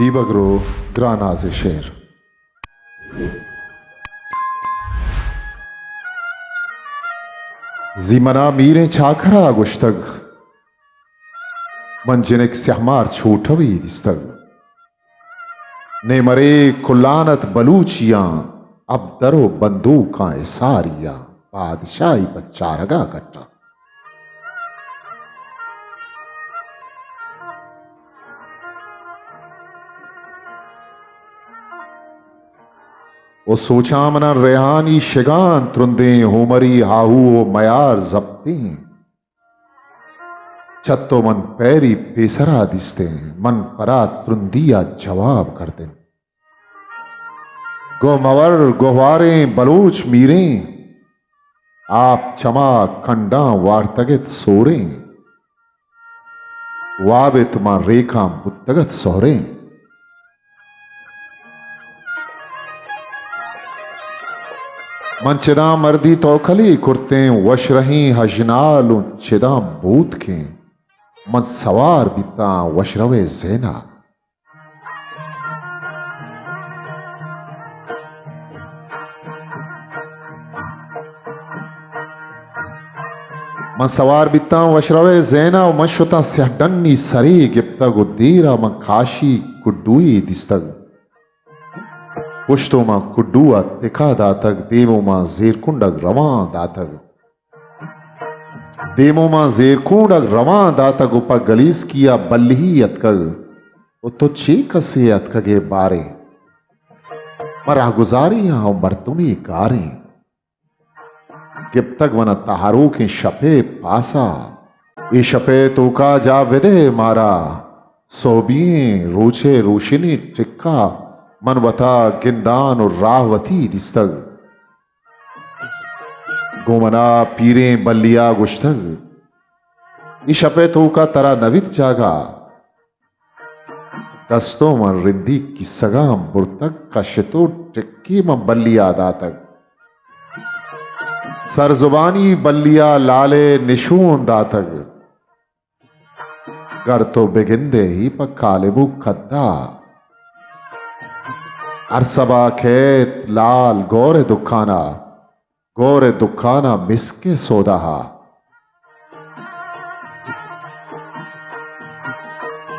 بیبگر ءُ گراناز ءِ شعر۔ زی منا میریں چاکرا گوشتگ، من جنک سیاہمار چوٹوے دیستگ۔ نیمرے کلان ات بلوچیاں، ابدر ءُ بندوکاں حصاریاں، بادشاہی پہ چارگا کٹاں۔ ءُ سوچاں منا ریحانی شگان ترندیں، ہومری ہاہو ءُ میار زپتیں۔ چہ تو من پیری پیسرا دیستیں، من پدا ترندی ءَ جواب کردیں۔ گوں مور گوہواریں بلوچ میریں، آپ چما کنڈاں وارتگ ات سوریں، واب ات ماں ریکاں بوتگ ات سہریں۔ من چداں مردی توکلے کرتیں، وشرہیں ہژنال ءُ چداں بوتکیں، من سوار بیتاں وشروے زینا۔ من سوار بیتاں وشروے زینا ءُ من شتاں سیاہ ڈنی سرے گپتگ ءُ دیرا من کاشی کڈوے دیستگ۔ پشتو من کڈو ءَ تکا داتگ، دیمو من زیرکنڈگ روان داتگ۔ دیمو ماں زیرکونڈگ روان داتگ ءُ پہ گلیسکی ءَ بلہی اتکگ ءُ تو چے کسے اتکگ ئے باریں؟ من رہگزارے آں ءُ مردمے گاریں۔ گپتگ من ءَ تہاروکیں شپ ءِ پاسا۔ اے شپ ءِ توکا جاہ بدئے مارا۔ سہبی ئیں روچ ءِ روشنی ٹکا من وتا گندان ءُ راہ وتی دیستگ۔ گوں منا پیریں بلیا گوشتگ، اے شپ ءِ توکا ترا نہ بیت جاگہ۔ دستوں من رندی کیسگاں برتگ، کشت ءُ ٹکی من بلیا داتگ۔ سر زبانی بلیا لال ءِ نشون داتگ۔ گر تو بگندئے پہ کالب ءُ کدا، ہر سبا کیت لال گور ءِ دکانا، گور ءِ دکانا مسک ءِ سوداہا۔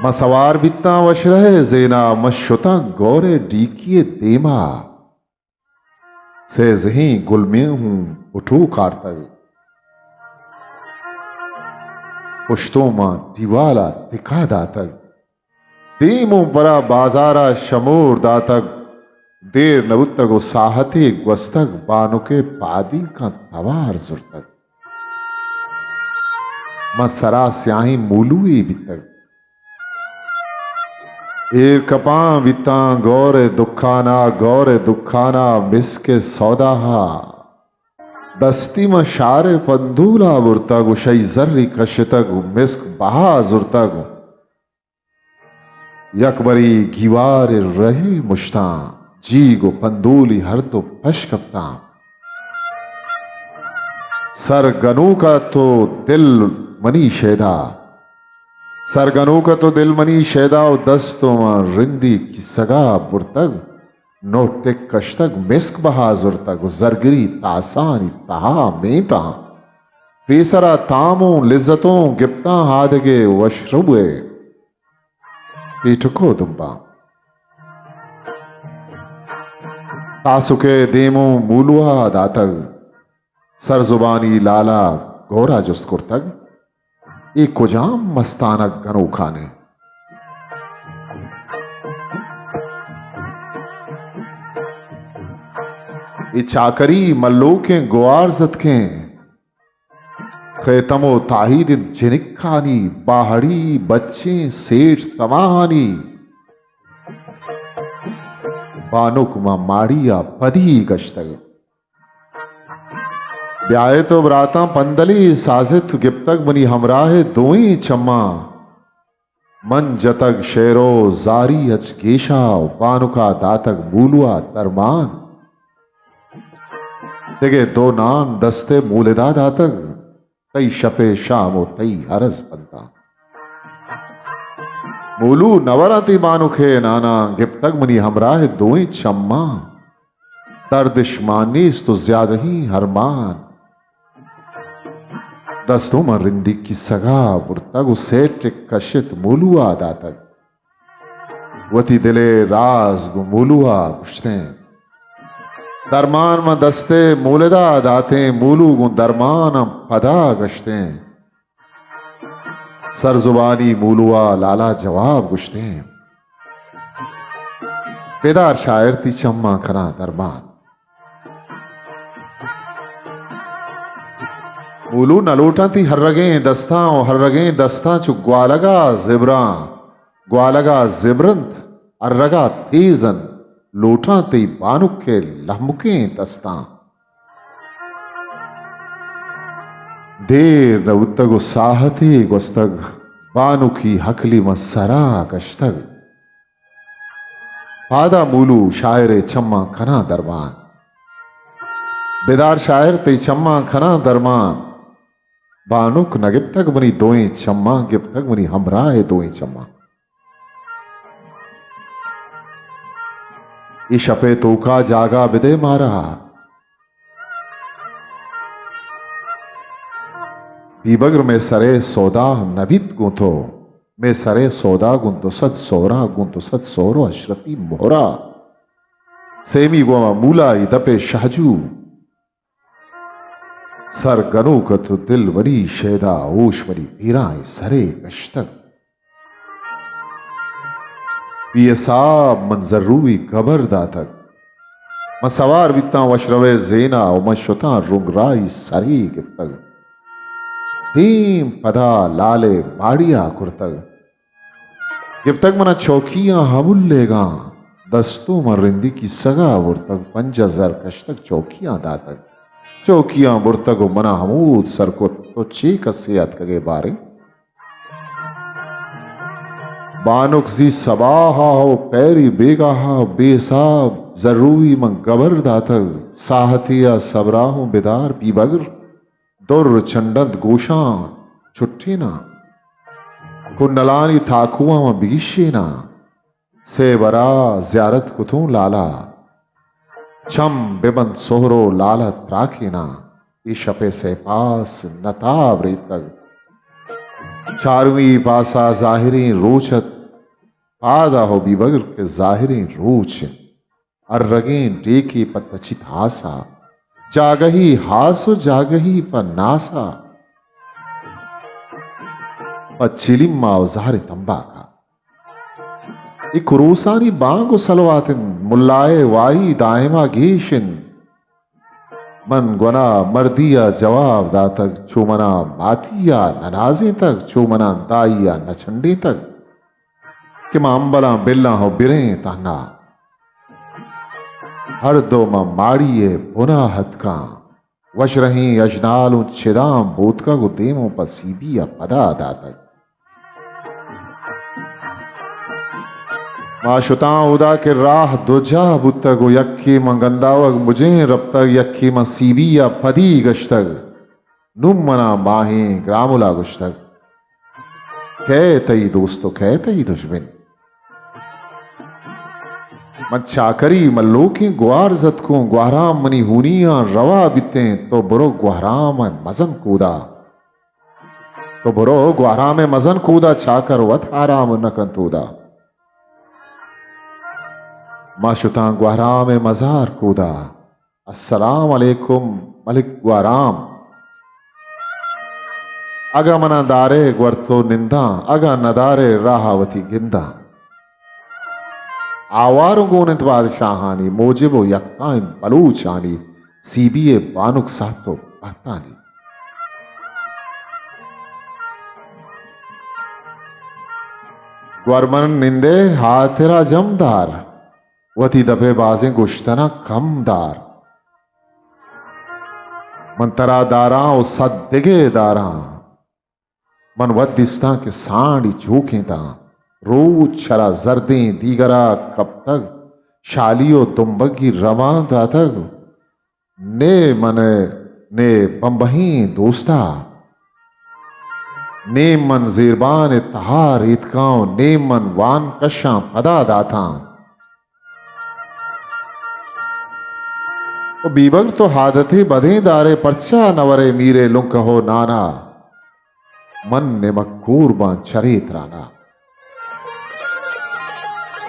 من سوار بیتاں وشرہ ءِ زینا، من شتاں گور ءِ ڈیکی ءِ دیما۔ سیزہیں گلمے ہوں پٹو کارتگ۔ پشتوں ماں ٹیوالا تکا داتگ۔ دیموں پرا بازارا شمور داتگ۔ دیر نہ بوتگ ءُ ساہتے گوستگ، بانک ءِ پادینکاں توار زرتگ۔ من سرا سیاہیں مولوے بیتگ۔ ایر کپاں بیتاں گور ءِ دکانا، گور ءِ دکانا مسک ءِ سوداہا۔ دستی من شار ءِ پندولا برتگ ءُ شئی زری کشتگ ءُ مسک بہا زرتگ۔ یک برے گیوار ءِ رہے مشتاں، جیگ ءُ پندولی ہر دو پش کپتاں۔ سر گنوک ءَ تو دل منی شیدا، سر گنوک ءَ تو دل منی شیدا ءُ دست ءُ من رندی کیسگا برتگ، نو ٹک کشتگ مسک بہا زرتگ ءُ زرگری تاسانی تہا مینتاں۔ پیسرا تاموں لذتوں گپتاں آدگے وشروے پیٹکو دمباں۔ تاسک ءِ دیموں مولوا داتگ۔ سر زبانی لالا گورا جست کرتگ، اے کجام مستانک گنوکانے؟ اے چاکری ملوکیں گوار زتکیں۔ خیتم ءُ تاہید انت جنکانی، باہڑی بچیں سیٹھ تماہانی۔ بانک ماں ماڑی ءَ پدی گشتگ۔ بیائے تو براتاں پندلی سازت، گپتگ منی ہمراہ دوئیں چماں۔ من جتگ شعر ءُ زاری اچ گیشا ءُ بانکا داتگ مولوا درمان۔ دگہ دو نان دست ءِ مولدا داتگ، تئی شپ ءِ شام ءُ تئی ہرز بنداں۔ مولو نورا تئی بانک ءِ نانا، گپتگ منی ہمراہ ءِ دوئیں چماں۔ دردش مان نیست و زیادہیں ارمان۔ دستوں من رندی کیسگا برتگ و سیٹ کشت مولوا داتگ۔ وتی دل ءِ راز گوں مولوا گشتیں۔ درمان من دست ءِ مولدا داتیں، مولو گوں درماناں پدا گشتیں۔ سرزبانی مولوا لالا جواب گشتیں۔ بدار شاعر تئی چماں کناں درمان۔ مولو نہ لوٹاں تئی ہرگیں دستاں و ہرگیں دستاں چو گوالگا زبراں۔ گوالگا زبرنت، ہرگا تیز انت، لوٹاں تئی بانک ءِ لہمکیں دستاں۔ دیر نہ بوتگ و ساہتے گوستگ، بانکی ہکلی من سرا گشتگ۔ پادا مولو شاعر ءِ چماں کناں درمان۔ بدار شاعر تئی چماں کناں درمان۔ بانک نہ گپتگ منی دوئیں چماں، گپتگ منی ہمراہ ءِ دوئیں چماں۔ اے شپ ءِ توکا جاگہ بدے مارا۔ بیبگر مئے سر ءِ سودا نہ بیت گوں تو، مئے سر ءِ سودا گوں دو سد سہرا، گوں دو سد سہر و اشرفی مہرا۔ سیمی گوں مولا ءِ دپ ءِ شہجو۔ سر گنوک ات و دل منی شیدا، ہوش منی پیراں ءِ سرے گشتگ۔ بے حساب من زروی گبر داتگ۔ من سوار بیتاں وشروے زینا و من شتاں رنگرائی سرے گپتگ۔ دیم پدا لالے ماڑیا کرتگ۔ گپتگ منا چوکیاں ہمولے گاں، دستوں من رندی کیسگا برتگ، پنجاہ زر کشتگ چوکیاں داتگ۔ چوکیاں برتگ و منا ہمود سر کت، تو چے کسے اتکگے باریں؟ بانک زی سباہا و پیری بیگاہا بے حساب زروی من گبر داتگ۔ ساہتیا صبرا ہوں بدار بیبگر۔ در چنڈنت گوشاں چٹیناں، کنلانی تاکواں من بگیشیناں۔ سے برا زیارت کتوں لالا، چم ببند سہر و لالا تراکیناں۔ اے شپ ءِ سے پاس نتاب ریتکگ۔ چارویں پاسا ظاہریں روچ ات، پادا ہو بیبگر کہ ظاہریں روچ انت۔ ارگیں ڈیکے پہ تچیت ہاسا، جاگہی ہاس و جاگہی پہ ناسا، پہ چلیما و زہر تمباکا۔ اے کروسانی بانگ و سلوات انت، ملائے واہی دائما گیش انت۔ من گونا مردیا جواب داتگ، چو منا ماتیا نہ نازینتگ، چو منا دائیا نہ چنڈینتگ۔ کہ ما امبلاں بلاں ہو بریں تہنا۔ ہر دو ما ماڑی ءِ بنا ہتکاں۔ وشرہیں اژنال اوں چداں بوتکگ و دیموں پہ سی بی ءَ پدا داتگ۔ ما شتاں اودا کہ راہ دو جاہ بوتگ و یکے من گنداوگ مجیں رپتگ، یکے من سی بی ءَ پدی گشتگ۔ نوں منا ماہیں گراملا گوشتگ، کئے تئی دوست و کئے تئی دژمن؟ من چاکری ملوکیں گوار زتکوں، گوہرام منی ہونیاں روا بیتیں، تو برو گوہرام ءِ مزن کودا، تو برو گوہرام ءِ مزن کودا، چاکر وت آرام نہ کنت اودا۔ ما شتاں گوہرام ءِ مزار کودا۔ السلام علیکم ملک گوہرام۔ اگاں منا دارے گور تو ننداں، اگاں ندارے راہ ءَ وتی گنداں۔ آوار و گون انت بادشاہانی، موجب و یکتا انت بلوچانی، سی بی ءِ بانک سہت و بہتانی۔ گور من نندے ہاترا جم دار، وتی دپ ءِ بازیں گوشتناں کم دار۔ من ترا داراں و سد دگہ داراں۔ من وت دیستاں کہ سانڈی چوکیں داں۔ روچ چرا زردیں دیگرا کپتگ، شالی و دمبگی رواں داتگ۔ نے من ءَ نے بمبہیں دوستا، نیم من زیربان ءِ تہا ریتکاں و نیم من وان کشاں پدا داتاں۔ او بیبگر تو عادتے بدیں دارے، پرچا نہ ورے میر ءِ لنکہ و نانا؟ من نمک کور باں چرے ترانا۔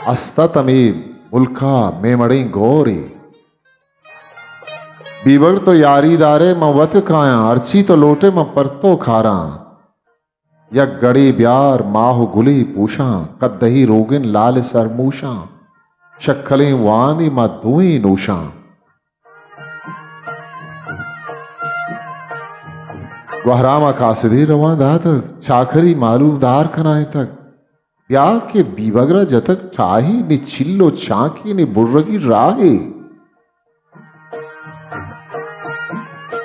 است ات ہمے ملکا مئے مڑیں گورے۔ بیبگر تو یاری دارے من وت کایاں، ہرچی تو لوٹے من پر تو کاراں۔ یک گڑے بیار ماہ و گلے پوشاں، کدہی روگن لال سرموشاں، شکلیں وانی ما دوئیں نوشاں۔ گوہرام ءَ قاصدے رواں داتگ، چاکری معلوم دار کنائینتگ۔ بیا کہ بیبگر ءَ جتگ ٹاہی، نی چل و چانکی نی برگی راہے۔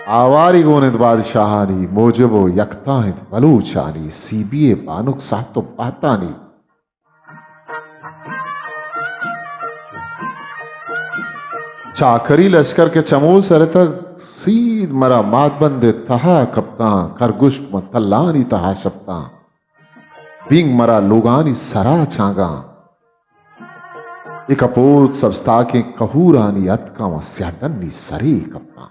آواری گون انت بادشاہانی، موجب و یکتا انت بلوچانی، سی بی ءِ بانک ساہت و بہتانی۔ چاکری لشکر کہ چمو سرتگ، سید مرا ماتبند ءِ تہا کپتاں، کرگشک من تلانی تہا شپتاں، بینگ مرا لوگانی سرا چانگاں۔ اے کپوت سبزتاکیں کہورانی اتکاں و سیاہ ڈنی سرے کپتاں۔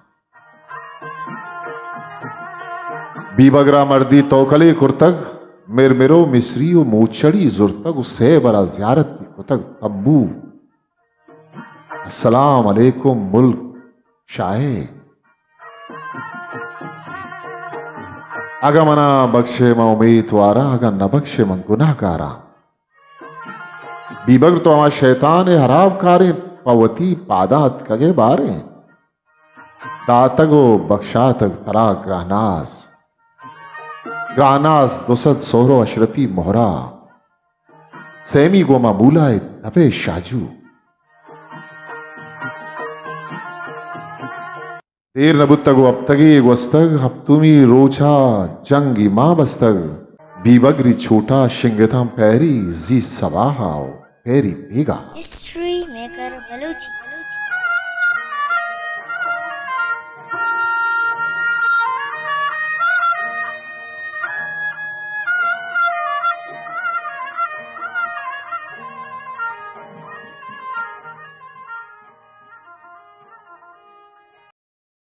بیبگر ءَ مردی توکلے کرتگ، مرمر و مصری و موچڑی زرتگ و سئے برا زیارتی کتگ تمبو۔ السلام علیکم ملک شاہے۔ اگاں منا بخشے من امیتواراں، اگاں نہ بخشے من گناہگاراں۔ بیبگر تو ہما شیطان ءِ ہراب کاریں، پہ وتی پاداں اتکگ ءِ باریں۔ داتگ و بخشاتگ ترا گراناز، گراناز دو سد سہر و اشرفی مہرا، سیمی گوں ما مولا ءِ دپ ءِ شاجو۔ دیر نہ بوتگ و ہپتگے گوستگ، ہپتمی روچا جنگی ما بستگ۔ بیبگری چوٹا شنگتاں پیری زی سواہا و پیری بیگا۔ History maker Balochi.